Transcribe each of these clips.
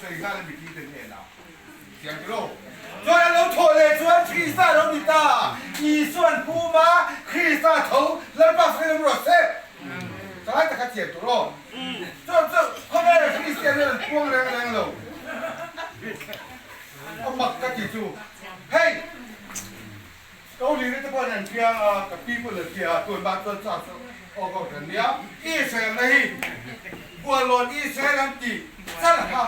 Sawi nghal a mithi te hnenah chiang ti lo. Chuan a lo thawh leh chuan Krista a lo ni ta. Isuan pum a, Krista tho Lalpa sawi awm rawh se. Tlai taka chian tur aw. Chuan chu khawvel Kristian hian an puang reng reng lo. A mak ka ti chu hei Ko ni te pawhin an piang a, ka pi pawhin an piang a, tun mah chuan char chu aw ko hran nia. Israel na hi Bualawn Israel an ti char kha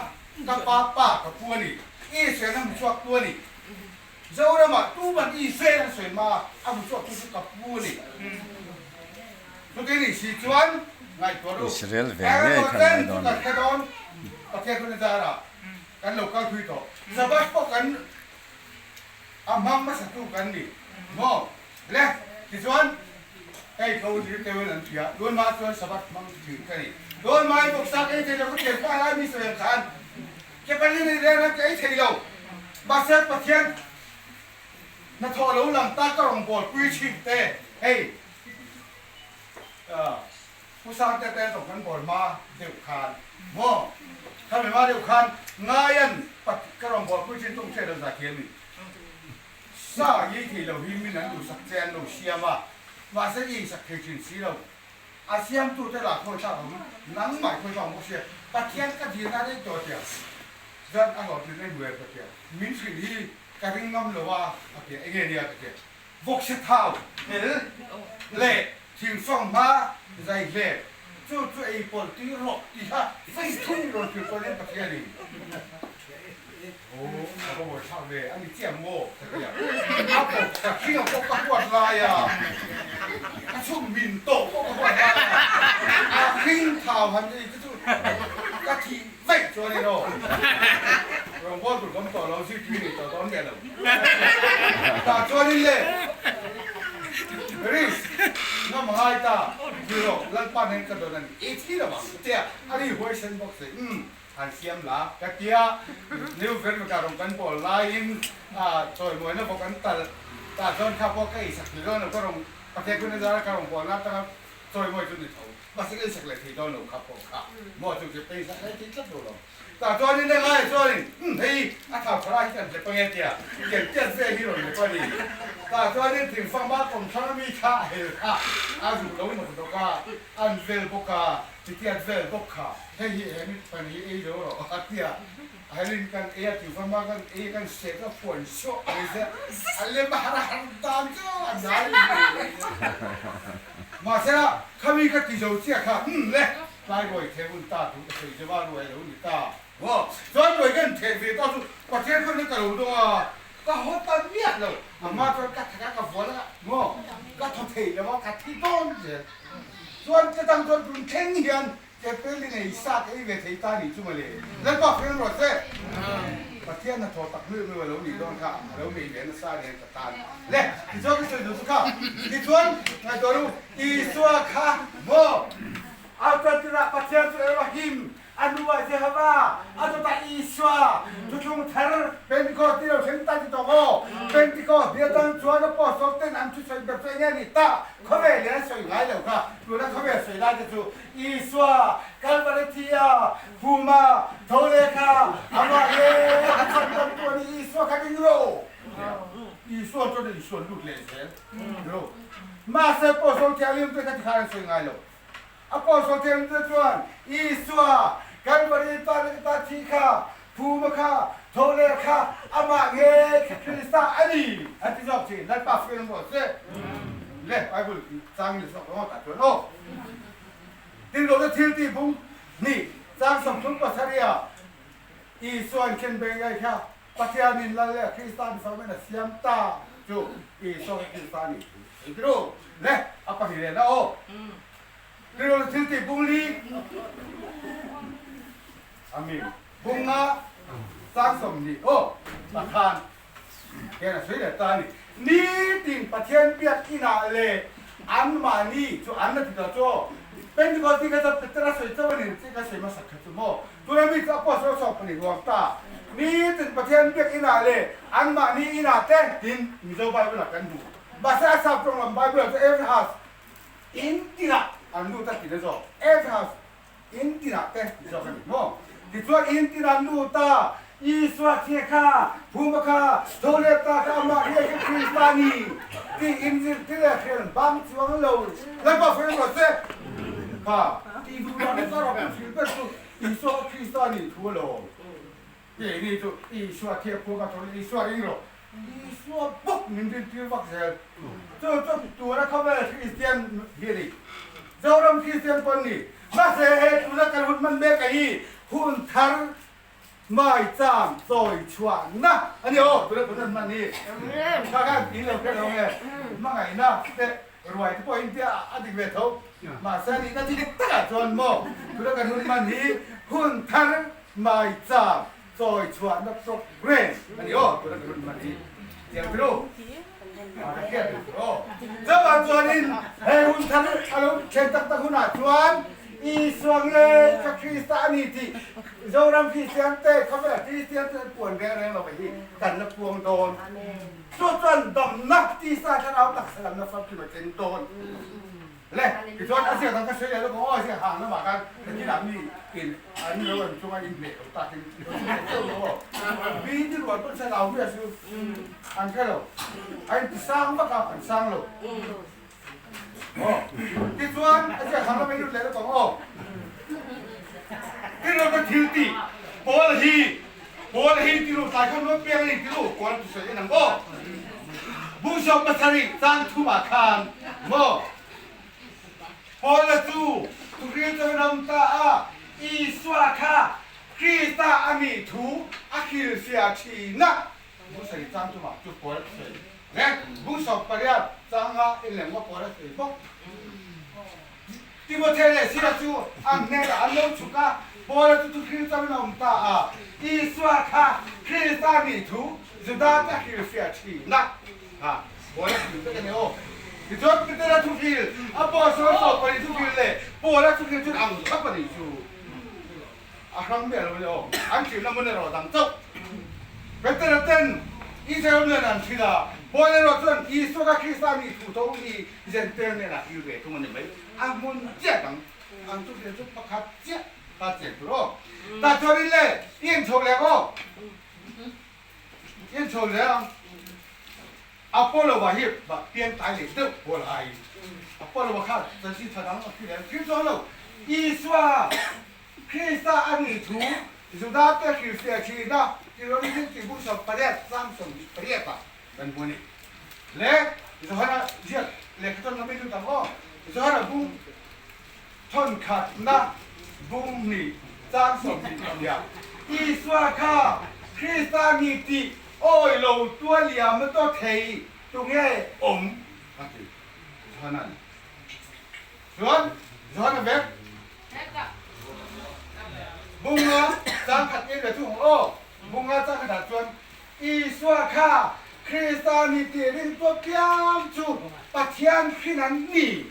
ka pa pa ka pu a ni. Israel a hmuchhuak tu a ni. Zoramah tuman Israel an sawi hma a hmuchhuak tu chu ka pu a ni. Chuti nih si chuan ngaihtuah ru. Israel ve ngei kha ngai dawn. Kan hre dawn Pathian chu ni zarah kan lo kal thui tawh. Sabbath pawh kan A hmang hmasatu kan ni maw? Le, tichuan, hei ko zir teuhin an hria, tun hma chuan Sabbath hmang thin ka ni. Tun hmain bawksa ka ei thei lo, ka thian pa lai mi sawi ang khan ke pali nei reng reng ka ei thei lo. Mahse, Pathian hnathawh lo lang ta ka rawngbâwl pui thin te, hei, Pu Sangte te zawng kan bawl hma deuh khan maw? Khami hma deuh khan Ngaian ka rawn bawl pui thin tum hriat lo zai thiam in sa i ei thei lo hi min an duhsak che an lo siam a, mahse i eisak thei thin si lo. A siamtu te lah khawi thlak awm, nangmah i khawi thlak awm bawk sia, Pathian ka dil nan ei tawh tia zan a hlawhtlin ei hmuh em ka tia, min hrilh hi ka ring ngam lo a a tia, enge nia ka tia. Vawkse thau hel leh thingfang hma zai hle chu chu ei pawlh tir rawh ti kha vei thung rawn hrilh chuan in Pathian in Aw ka va buai thlak ve a ni chiah maw ka ti a, a bawk ka hring a pawh ka huat lai a, a chhun min tawh pawh ka huat lai a, a hring thau han ei te chu ka thih vaih chuan in aw rawngbâwl tur ka awm tawh lo zirtir nei tawh dawn miah lo. Tah chuanin le Risk ngam ngai ta zirok Lalpa nen ka dawn a ni i thi lo ang ka tia a ri huaisen bawk si umm han siam la ka tia New Vermika rawn kan pawl laiin chawimuaina bawk an talh tah chuan kha pawh ka eisak thei dawn lo ka rawn Pathian khuna zara ka rawn pawl na atanga chawimuai chu ni tho mahse ka eisak leh thei dawn lo kha pawh kha maw chu chu eisak leh thei tlat lo lo. Tah chuanin eng ai chuanin umm hei a thau thar ai hi kan hlep ange tia tiang tiat vel hi rawn hlep a ni. Tah chuanin thingfang ma kawmthlang ami kha a hel kha a zuh lo nawk nawk a, an vel bawk a, ti tiat vel bawk kha hei hi he mi pan hi ei lo rawh a tia a helin kan ei a thingfang ma kan ei a kan seh ka fuan suah mai zia a lem a har a har dan chu a nai mai mahsela khami ka ti zo chiah kha umm le. Tlai ruai theh hun ta thu ka sawi zeuh a, ruai a lo ni ta. Maw? Chuan ruai kan theh ve ta chu Pathian khawn in ka lo dawng a, ka haw ta miah lo. A hma chuan ka thak a, ka vual a, maw? Ka thaw thei lo a, ka thi dawn zel. Chuan ka dang chuan tun thleng hian Kepeli nei sa ka ei ve thei ta nih chu mawle. Lalpa friend rawh se. Pathian hnathawh tak hmeuh hmeuh a lo nih dawn kha, a lo nei ve nasa nen ka tan. Le, tichuan ka sawi duh chu kha. Tichuan, ngaihtuah ru, Isua kha maw? A tantirah Pathian cu Elohim, a hnuah Jehovah, a dawtah Isua, Thuthlung Thar, Pentecost ti lo thleng ta ti tawk aw. Pentecost ni atang chuan Apostol ten an thusawi ber chu enge a nih tah? Khawvel in an sawi ngai lo kha. Tuna khawvel sawi lai te chu Isua, Kalvari thi a, Phuma, tho leh kha, amah le a chhan dam tu a ni Isua kha ding ro. Isua chuan Isua lut leh zel. Mahse Apostol Thianghlim te kha tikhan an sawi ngai lo. Apostol Thianghlim te chuan Isua, Kalvari pa le ta thi kha, Phuma kha, tho leh kha, amah nge kha Krista a ni an ti zawk thin. Lalpa fian rawh se. Le Bible chang ni zawk rawh tah chuan aw. Tinro te thil ti bung hnih chang 37 ah Isuan khenbei ngai kha Pathianin Lal leh Krista ni fangin a siam ta chu Isua kha Krista a nih thu a sawi ru. Le, a pahnih lehna aw. Rilru thil tih bung li. Amen. Bung nga chang 20 aw. Pathan hian a sawi leh ta a ni. Nitin Pathian biak inah leh anmahni chu an la ti ta chu aw. Pentecost ni kha chuan Petera sawi chauh a ni tih ka sawi hmasak kha chu maw. Tuna mi chu Apostol 12 ruang ta. Nitin Pathian biak inah leh anmahni inah te tin Mizo Bible ah kan hmu. Mahse a sap tawng lam Bible ah chu every house in tinah an lut a ti na zawk. Every house in tinah te ti zawk a ni maw. Tichuan in tin an lut a, Isua thia kha, Phuma kha, tho leh ta kha amah hi a Krista ni tih in zirtir leh hrial bang chuang lo. Lalpa sawi rawh se. Kha tih duh dan hi chuan a hrilh ber chu Isua kha Krista ni thu a lo. Keini chu Isua thia Phuma tho leh Isua ring rawh. Isua bawk min rintir vak zel. Chu chu tuna khawvel Kristian hi a ni. Zoram Kristian pawh an ni. Mahse he tuna kan hun hman mek a hi hun thar maicham chawi chhuahna a ni aw. Tuna kan hun hman hi kha khan ti lo kher lo nge hmangaihna te ruai te pawh in tia a dik ve tho. Mahse a nihna dik takah chuan maw tuna kan hun hman hi hun thar maicham Chawi chhuahna programme a ni aw, tuna ka run man hi chiang tiro a ka hriat reng tur aw. Chuvang chuanin he hun thar a lo thlen tak tak hunah chuan Isua nge ka Krista a ni tih Zoram Kristian te, khawvel Kristian te an puan reng reng lo hi kan la puang dawn. Chu chuan damna tisa thlarau taksa lamna famkim a thleng dawn. Le, tichuan a ziak ang ka sawi leh lawk ang aw, a ziak hang lamah khan thil ah mi in an lo an chunga in hmeh lo takin lo sawi leh deuh lo aw. Mi ti rual pawn sa lau miah su an hre lo, a inti sang vak a, an sang lo. Aw, tichuan a ziak hang lamah in lut leh lawk ang aw. Ti rual pawn thil tih pawl hi Pawl hi tilu tlai kha nuam piang a ni tilu pawl an ti sawi en ang aw. Bungzawm pasarih cang thum ah khan maw Paula cu Tukril ram ta ah Isua kha Krista a nih thu a hrilhfiah ṭhin a. Bungsarih cang thum ah cu Paul a ti sawi le Bungsawm pariat cang ah in lengmang Paul a sawi bawk. Timothea le Sila cu an hnek ah an lo chuk a, Paul cu Thuhril cang in a um ta ah Isua kha Krista nih thu Judah te hrilhfiah ṭhinak kha Paul a hrilh vek a ni aw. Ticun Peter a thuhril, Apostle Paul i thuhril le Paul a thuhril cun ang khap a nih cu. A hram ve lo ni aw. An thilna hmun erawh dang chauh. Peter ten Israel nen an thil a, Paul erawh chuan Isua kha Krista nih thu tho hi Jentail nen a thil ve thung a ni mai. A hmun chiah dang an chu thil chu pakhat chiah ta chiang tur aw. Tah chuanin le i en chho leh aw. I en chho leh ang. Apollo-a hi piang tlai leh deuh pawl ai. Apollo-a kha chanchin tha dang a thil leh thil chuang lo. Isua Krista a nih thu Juda-te hrilhfiah thin a, Tironihin tih bung 18 chang 18 ah kan hmu a ni. Le Johana ziak lehkha chuan ka min lut ang aw. Johana bung thawnkhatna bung hnih chang 22 Isua kha Krista ni tih awi lo tua liam a to thei tunge awm a ti Johana'n. Chuan Johana vek bunga chang khat en ve thung aw. Bunga chang khatah chuan Isua kha Krista ni tih ringtu piang chu Pathian hrin an ni.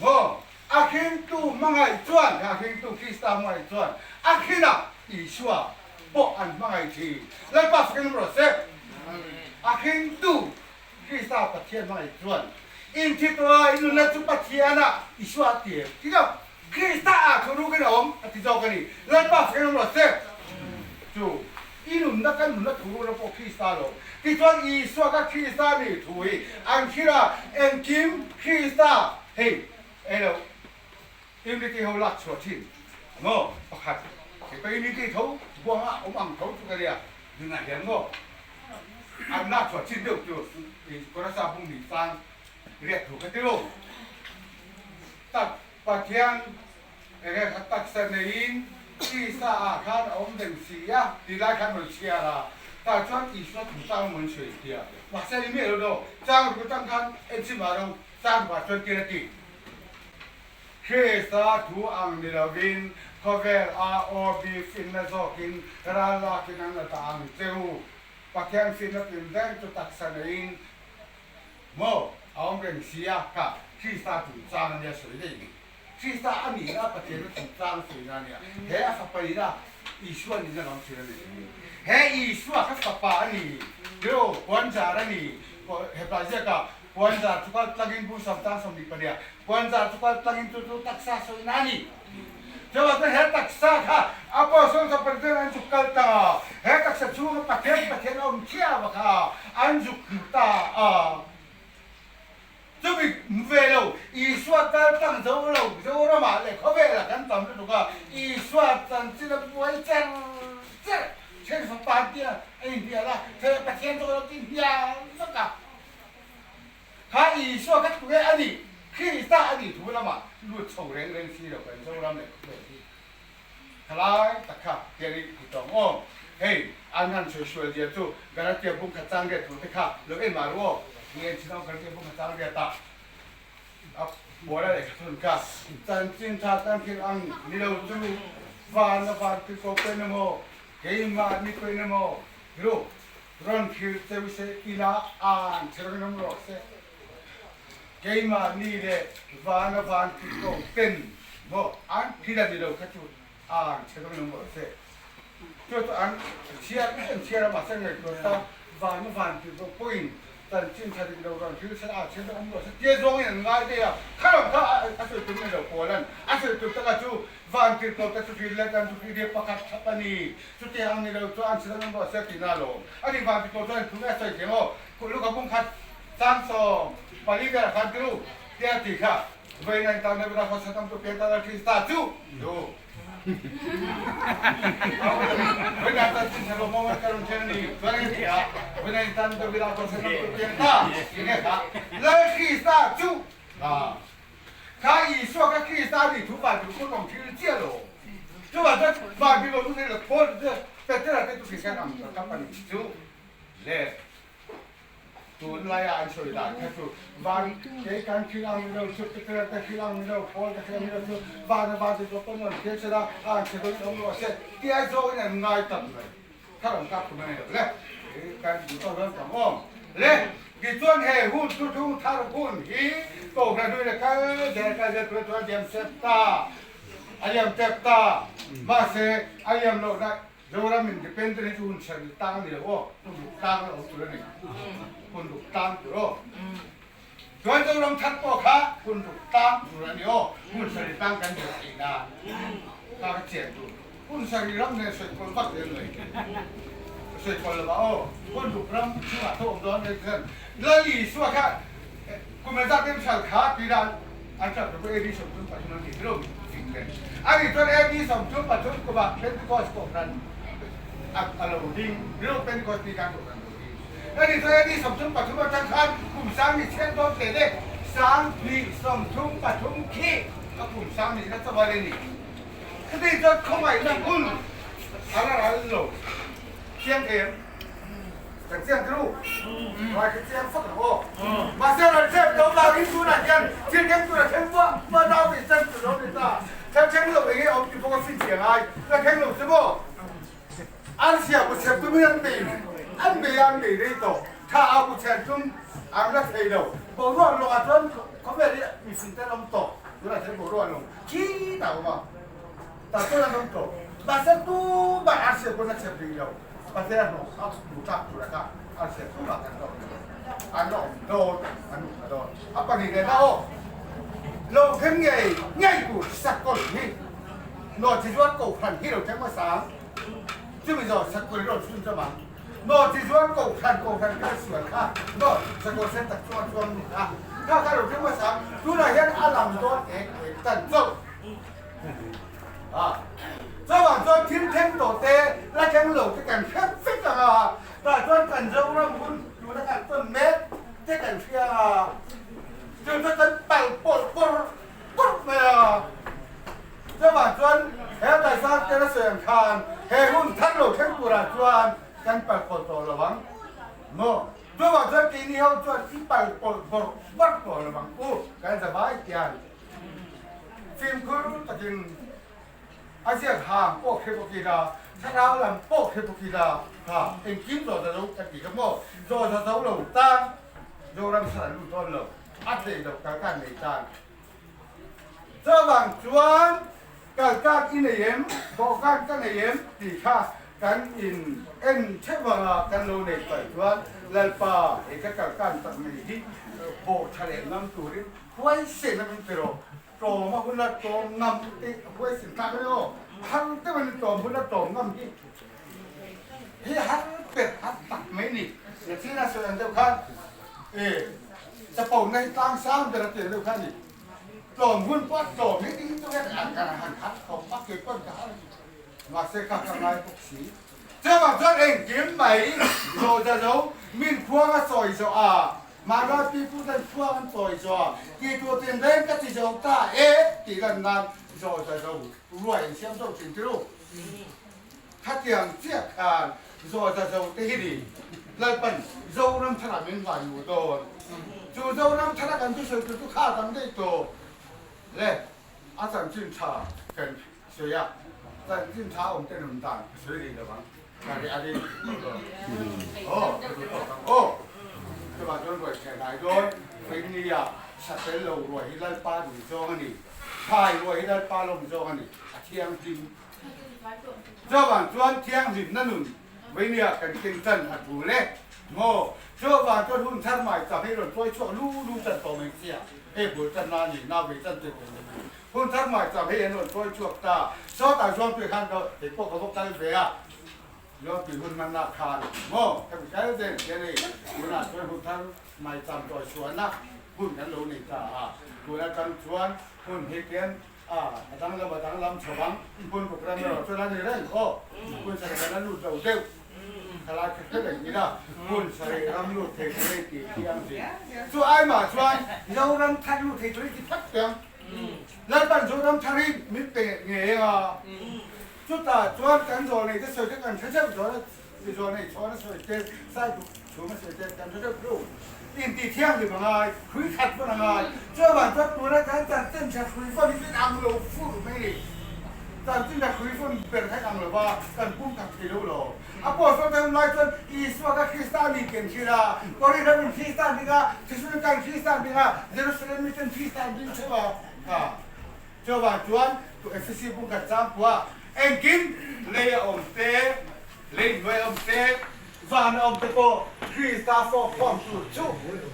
Maw? A hringtu hmangaih chuan, a hringtu Krista hmangaih chuan a hrinah Isua pawh an hmangaih thin. Lalpa sakin awm rawh se. A hringtu Krista Pathian hmangaih chuan inthi tawh a, i nunna chu Pathianah Isua a ti em? Ti lo. Krista ah thu rukin a awm a ti zawk a ni. Lalpa sakin awm rawh se. Chu i nunna kan nunna thu rukna pawh Krista lo. Tichuan Isua kha Krista nih thu hi an hrilh a, engkim Krista hei elo unity ho lak chhuah thin maw pakhat hei pawh unity tho buanga awm ang tho chu ka nia nunah hian maw an lak chhuah chin deuh chu i Korasa bung nih chang riat thu kha ti lo tak Pathian enge kha taksa neiin tisa ah khan a awm reng si a ti lai khan rawn chhiar a, tah chuan Isua chungchang rawn sawi tia. Mahse ni miah lo daw, chang ruk atang khan enchim ah ro chang ruk ah chuan tir a ti. Krista thu ang ni lovin khawvel a aw bik finna zawkin ral lakin an la dah ang che u. Pathian finna pin reng chu taksa neiin Maw, a awm reng si a, kha Krista chungchang a nia sawi daih ni. Krista a nihna Pathianna chungchang sawina a nia. He a fapa nihna Isua nihna lam thil a ni. He Isua kha fapa a ni, tiraw, puanzar a ni. Hepa ziakah puanzar chu kal tlangin bu samtang 28, puanzar chu kal tlangin chu chu taksa sawina a ni. Chuvang chuan he taksa kha Apostle kha Pathian an zuk kal ta a, he taksa chhunga Pathian Pathian a awm thiam a kha an zuk hmu ta a. Chumi hmu ve lo, Isua kal tlang zo lo Zoramah leh khawvelah kan tam lutuk a, Isua chanchin a buai cher cher, then fapa tia a inhnial a, then a Pathian chu ka lo ti hnial vek a. Kha Isua kha tunge a nih? Krista a nih thu lamah lut chho reng reng si lo kan Zoram leh khawvel hi thalai tak kha tiang i ti tawng aw. Hei an han sawi sual zia chu Galatia bung khat chang riat thu te kha lo en mah ru aw. Ni en chin awm Galatia bung khat chang riat ah a Paula lehkha thun kha chanchin tha kan thil ang ni lo chu van a van ti ko pen emaw keimah ni pen emaw ru Rawn thlir cheu se ila aan chher ngam rawh se. Keimahni leh vana van tih ko ten maw an thil a ni lo kha chu aan chher ngam rawh se. Chu chu an chhiar an chhiar a mahse ngaihtuah ta vana van tih ko pawhin chanchin tha dik lo rawn thlir se aan chher ngam rawh se tia zawngin an ngai daih a. Kha lam kha a sawi tum ni lo Paula'n a sawi tum taka chu van tirhkoh te chu hrilh leh kan chu hrilh pakhat thap a ni. Chuti ang ni lo chuan chhidan an ruah sia tihna alawm. A nih vang tih chuan thu nge sawi thei maw? Kut lu ka bung khat chang 14 velah khan tiru tia tih kha vawiin a intan Davida khaw chhan awmtu pian tan a Krista chu lu. Vawiin a tan chin chhelo maw ka rawn then a ni chuan eng ti a vawiin a intan Davida khaw chhan awmtu pian ta tih nge kha Lal Krista chu Kha Isua kha Krista a nih thu van duh pawh tawng thil chiah lo. Chuvang chuan van duh lo chu thei lo Paul te Petera te chu Kristian ang ka kap a nih chu le. Tunlaia an sawi dan kha chu van kei kan thil ang ni lo chu Petera te thil ang ni lo Paul te thil ang ni lo chu van a van duh lo pawn an thil sela a an chhe dawn awm rawh se tia zawngin an ngai tam mai. Thar an kap tum a ni lo le. Kan duh tawk dawn tam awm le. Tichuan he hun chu thung thar hun hi Kohhran hlui leh kal zel kal zel tura chuan liam sep ta, a liam tep ta. Mahse a liam lohna Zoram Independent hi chu hun chher tang a ni lo aw, hun ruk tang a awm tur a ni. Hun ruk tang tur aw. Chuan Zoram thar pawh kha hun ruk tlang tur a ni aw, hmun sarih tlang kan dirh theih nan kha ka chian tur. Hun sarih ram nen sawi kawl vak zel mai. Ka sawi kawl lo ah aw, hun ruk ram chungah tho awm dawn nen chuan Lal Isua kha kum engzat em hral kha tih dan an hral tur pawh AD 33 an ti tilo fing nen. Ani chuan AD 33 kumah Pentecost kohhran a lo ding, tilo Pentecost ni khan kohhran a lo ding. Hemi chu AD 33 atang khan kum 10,000 chhiat dawn teh le, 2033 khi a kum 10,000 na chawal a ni. Chuti chuan khawngaihna hun a la ral lo chiang thei em? Kan chiang tlu? Vai ka chiang fak lo aw. Mahse ral chep lo vangin tunah hian thil thleng tur a thleng buah buah nau tih chan tur lo ni ta. Thil thleng lo enge awm tih pawh ka finchhiah ngai. La thleng lo che maw? An sia bu chher tumin an bei an bei a, an bei rei tawh. Tha a bu chher tum an la thei lo. Boruak lawngah chuan khawvel hi mihring te an awm tawh. Tunah hian boruak lawng khi ta a awm a, tah chuan an awm tawh. Mahse tumah an sia pawn a chher rih lo. Pathian a hnawh a hmu tlak tura kha an sia tumah kan la awm lo. An la awm dawn, an awm ta dawn. A pahnih lehna aw, lo thleng ngei ngei tur sakawlh hi. Nawhchi zuar kohhran hi lo thleng hmasa ang. Chumi zawh sakawr hi rawn chhun chawm ang. Nawhchi zuar kohhran kohhran kha sual kha naw sakawr sen tak chuan chuang ni kha kha kha lo thleng hmasa ang. Tunah hian a lang dawn ek ek tan chauh. A chauhah chuan thil thleng tawh te la thleng lo te kan hre vek ang a. Tah chuan kan Zoram hun tuna kan tawn mek te kan hria ang a. Chu chuan kan pal pawlh pawrh pawrh mai a. Chuvang chuan he daihzar te la sawi ang khan he hun thar lo thleng turah chuan kan palpawlh tawh lo ang maw? Chuvang chuan keini ho chuan i palpawlh bawrh bawrh tawh lo ang u kan za vai tian fimkhur takin a ziak hang pawh hre bawk ila, thlarau lam pawh hre bawk ila ha engkim zawh za zo kan ti kha maw? Zawh za zo lo tan Zoram thar an lut dawn lo, a theih loh kal kan nei tan. Chuvang chuan kalkak i nei em, dawhkan ka nei em tih kha kan in en theuh vanga kan lo nei palh chuan Lalpa hei ka kalkan tak mai hi bawh tha leh ngam turin huaisen a min pe rawh. tlawm a huna tlawm ngam tih huaisin thlak a ni aw. Har deuh in tlawm huna tlawm ngam hi hi har pet har tak mai ni. China sawi ang deuh khan e chapo na hi tlang sang ber a ti ang deuh khan ni. Tlawm hun pawh tlawm hi ding chu hian an kan han har khawp a kei pawn ka har a ni. Mahse kha ka ngai bawk si. Chuvang chuan engkim mai zawh za zo min khuang a sawi zawh a, mahni pipu ten khuang an sawi zawh a, tih tur tinreng ka ti zo ta e tih lan nan zawh za zo ruai in siam zawk thin tirh u. Khatiang chiah khan zawh za zo te hi ni Lalpan Zoram tharah min hmai luh dawn. Chu Zoram thara kan thusawi tur chu kha dang daih tawh le a chanchin tha kan Sawi a, chanchin tha awm te nun dan ka sawi rih lo ang, ka reh a rei tawh lo. Aw, ka duh tawk ang aw. Chuvang chuan ruai chhe hnai dawn, Feinlia satel lo ruai hi Lalpa duh zawng a ni, thlai ruai hi Lalpa lawm zawng a ni, a thianghlim. Chuvang chuan thianghlimna nun Feinia kan keng tan a tul e. Maw, chuvang chuan hun thar mai chak hi rawn tuai chhuak lu lu tan tawh mai sia, hei bul tan na a ni, nau vei tan te tur a ni. Hun thar mai cham hei an rawn sawi chhuak ta. Sawtah Zuangtui khan ka hei pawh ka va kal ve a, Zuangtui hun hmanna khan maw ka mi kal zel che nei. Tunah chuan hun thar mai cham tawi chhuahna hun kan lo nei ta a, tun atang chuan hun hi kian a a danglam a danglam chho ang. Hun ruk ram erawh chuan a ni reng aw, hun sarih kan la lut lo deuh. Thalai kha hre reng ila, hun sarih ram lut thei tur ei tih hi ang zin. Chu aimah chuan Zoram thar lut thei tur ei ti phawt teh ang. Lalpan Zoram thar hi min pe ngei ang a, chutah chuan kan zawh nei te sawi te kan hre deuh zawh a, zawh nei chhawn a sawi te, sai buk chhum a sawi te kan hre deuh deuh. Intih thianghlim a ngai, hrui khat pawn a ngai. Chuavang chuan tuna kan chanchin tha hrui fawn hi chu in ang lo fur mai ni. Chanchin tha hrui fawn ber kha in ang lo va, kan pum khat thei lo lo. A Apostle te hun lai chuan Isua kha Krista a ni ken thin a, Korinth ramin Krista an ding a, Thessalonikain Krista an ding a, Jerusalem miten Krista an ding theuh a. Kha chuvang chuan tu Efesi bung kan chang pawh a engkim lei a awm te, lei hnuai a awm te, van a awm te pawh Krista fawk khawm tur chu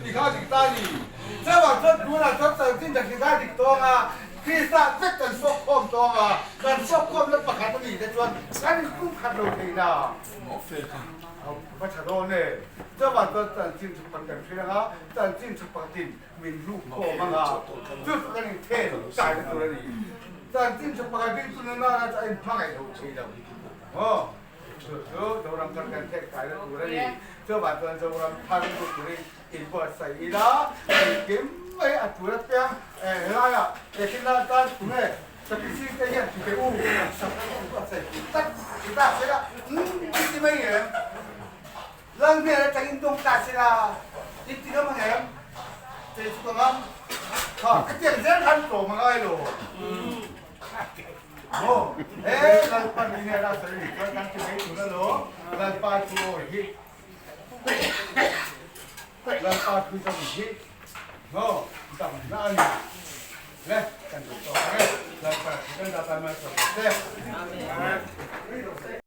ti kha dik ta a ni. Chuvang chuan tunah chuan chanchin dak hi kha dik tawng a, Krista vek kan fawk khawm tawng a, kan fawk khawmna pakhat a nih te chuan kan inpum khat lo thei na. Va tha dawn e. Chuvang chuan chanchin tha pakhat kan hria ang a, chanchin tha pakhatin min hluk khawm ang a, chu chu kan inthen kaina tur a ni. Chanchin tha pakhat ringtu na nana chu a inhmangaih lo thei lo. Aw, chu chu Zoram thar kan thek kaina tur a ni. Chuvang chuan Zoram thar lut turin inbuatsaih ila, engkim mai a tur apiang helaiah hethilna atan tunge Sakhi te hian ti teh u, sak an inbuatsaih tur tlat ti ta sela, umm ti mai em? Lal hmel atangin dawng ta sela, in ti ngam ang em? Kei chu ka ngam. Kha, ka tiang zel khan tlawm a ngai lo. Maw? He Lalpa ni nge la sawi ni chuan kan ti mai tur alawm. Lalpa thu awi hi. Lalpa thu zawng hi maw damna a ni. Le, kan duh tawk ang e. Lalpa thu kan dah tan mai tawk ang che. Amen.